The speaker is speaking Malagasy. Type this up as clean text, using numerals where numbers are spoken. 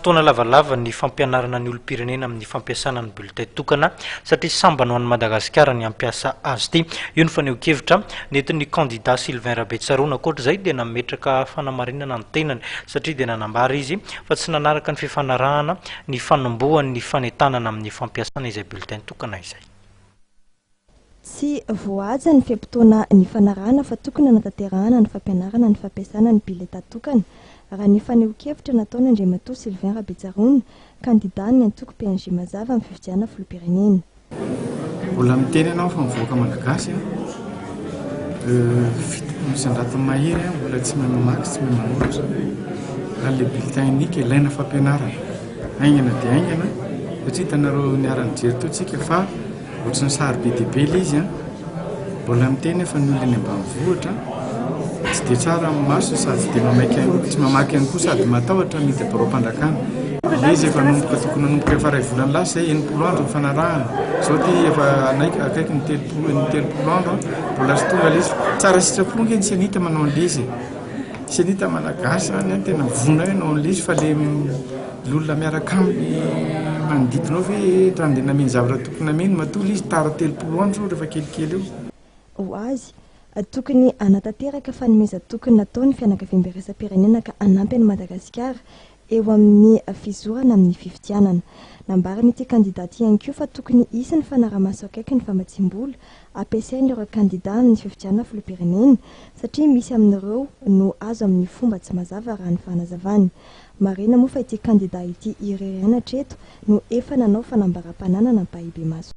fotoana lavalava ny fampianarana ny olom-pirenena amin'ny fampiasana ny bulletin tokana satria sambany ho an'i Madagasikara ny hampiasa azy ity. Io ny fanehoan-kevitra nentin'ny kandida Sylvain Rabetsaroana. Ankoatra izay dia nametraka fanamarinana ny tenany satria dia nanambara izy fa tsy nanaraka ny fifanarahana ny fanombohan'ny fanentanana amin'ny fampiasana izay bulletin tokana izay. Tsy voahaja ny fe-potoana nifanarahana fa tokony hanatanterahana ny fampianarana ny fampiasana ny bileta tokana, raha ny fanehoan-kevitra nataon'Andriamatoa Sylvain Rabetsaroana, kandidan'ny antoko PNJ Mazava amin'ny fifidianana filoham-pirenena. Mbola miteny ianao fa mivoaka malagasy an, 70 mahery an, mbola tsy mahay mamaky tsy mahay manoratra, ary le bulletin unique ilaina fampianarana haingana dia haingana satria hitanareo niara-nijery teo tsika fa Ohatran'ny sary be dia be ilay izy an! Mbola miteny aho fa ny olona eny ambanivohitra tsy dia tsara amin'ny maso sady tsy dia mamaky tsy mamaky ihany koa sady matahotra amidy biraom-panjakana. Ilay izy efa nanomboka tokony nanomboka efa iray volana lasa izay, 60 andro nifanarahana. Izao ity efa anaiky akaiky ny 30 ny 30 andro mbola tsy tonga ilay izy. Tsara sitrapo ange ny CENIT manao an'ilay izy e! CENIT malagasy izany an, tena vonona hoe hanao an'ilay izy fa ilay Ny olona miaraka aminy manodidina ao ve raha andeha nameno zavatra tokony nameno matoa ilay izy tara 30 andro rehefa kelikely eo. Ho azy, tokony hanatanteraka fanomezan-toky nataon'ny fianakaviambe iraisam-pirenena ka hanampy an'i Madagasikara eo amin'ny fizorana amin'ny fifidianana. Nambaran'ity kandida ity ihany koa fa tokony hisy ny fanarahamaso akaiky ny famatsiam-bola ampiasain'ireo kandida amin'ny fifidianana filoham-pirenena satria misy amin'ireo no azo amin'ny fomba tsy mazava raha ny fanazavany. Marihina moa fa ity kandida ity irery ihany hatreto no efa nanao fanambaram-pananana ampahibemaso.